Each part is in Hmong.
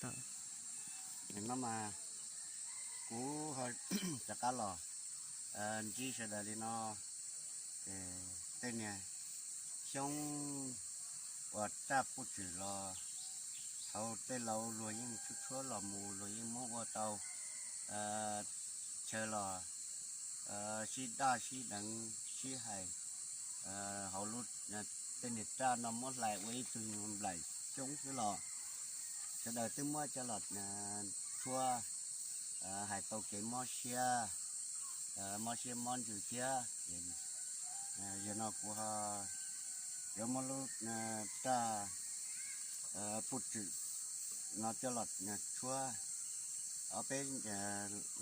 Nim no mas kuv ho rov qab los ntsib sawv daws li no, tej niag xyoob uas raj puj tswm los thaum tej laus luag yeej tshuab tshuab los mus luag yeej muab ua tau chaw los sib daj sib deev sib hais hauv lub, tej niag raj no muab hlais ua ib tug nyuag nplaim xyoob xwb los sawv daws twb muab coj los tshuab hais tau kev mob siab, mob siab mob ntsws thiab. Yog no kuv yuav muab lub raj puj tswm no coj los tshuab ob peb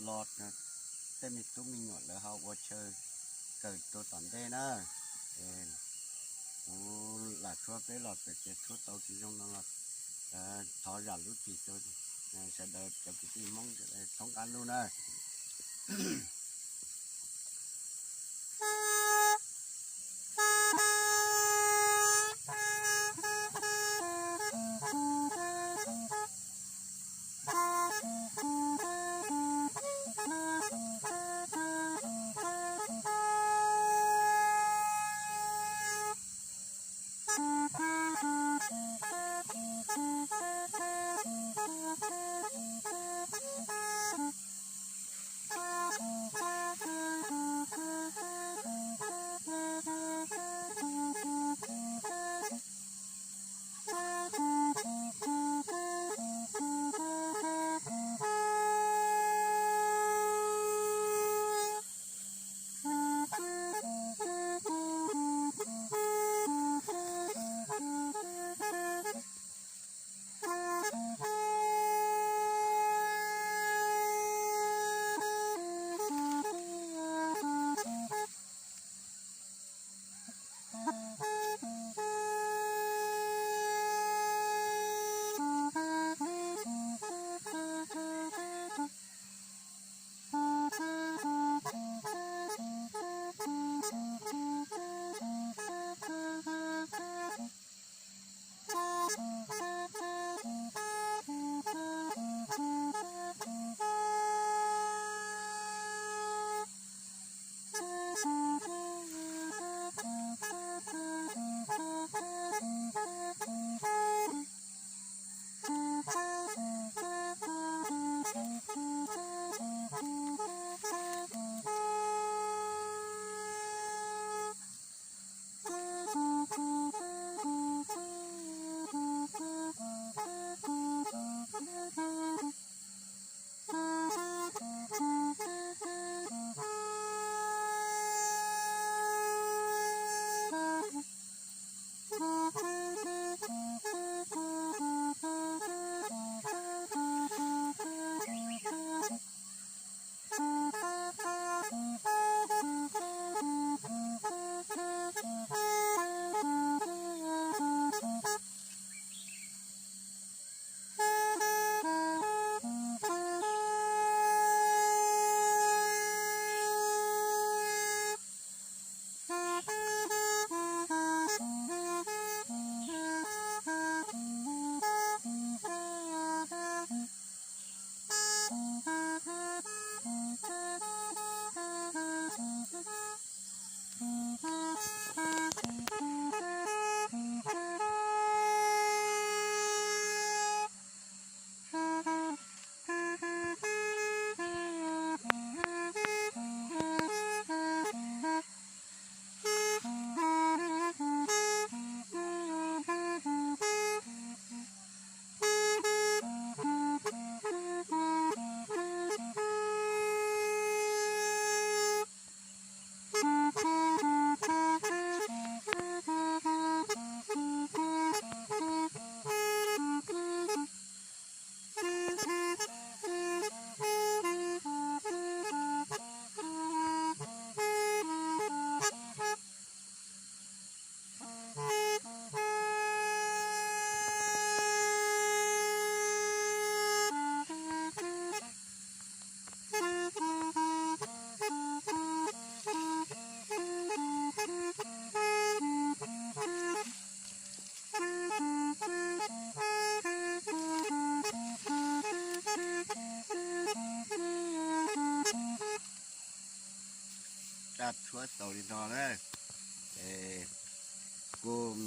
los tej me tub me nyuam lawv ho ua chaw kawm rau tom ntej na. Kuv lam tshuab peb los txawm tias tshuab tau tsis zoo no los thov zam lub txim rau sawv daws cov kwv tij Hmoob thoob qab ntuj na. Tau li no na, kuj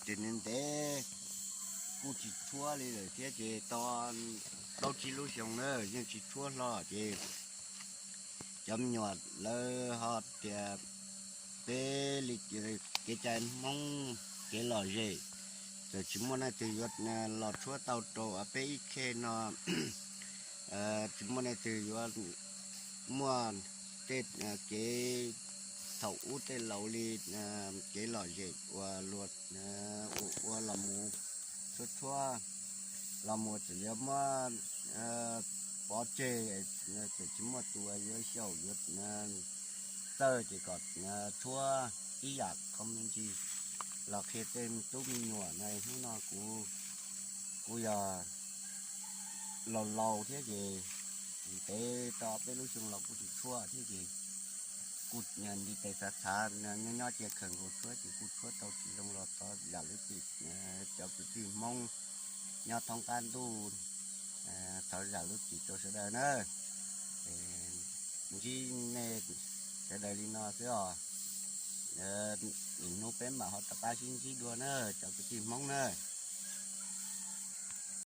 tsis ntev ntev kuj tsis tshuab li lawm thiab ces tau plaub tsib lub xyoo na yeej tsis tshuab hlo ces cov me nyuam lawv ho tias peb li kev cai Hmoob kev lom zem, txawm tsis muaj leej twg yuav los tshuab tau rau peb ib khej no, tsis muaj leej twg yuav muaj tej kev thaum ub tej laus li kev lom zem uas luag ua los mus tshuab tshuab los mus txawm yuav muab pov tseg, txawm tsis muaj tus yuav xyaum yuav txawj ces kom tshuab ib yam qhov me ntsis los qhia tej tub me nyuam na. Hnub no kuv kuj yog laus laus thiab ces ntev tau peb lub xyoo los kuj tsis tshuab thiab ces kuj nti tes xav xav nyob nyob cia khaws nkaus tshuab ces kuj tshuab tau tsis zoo los thov zam lub txim cov kwv tij Hmoob nyob thoob qab ntuj, thov zam lub txim rau sawv daws na. Ntsib nej sawv daws li no xwb os. Hnub peb mam ho rov qab sib ntsib dua na cov kwv tij Hmoob na.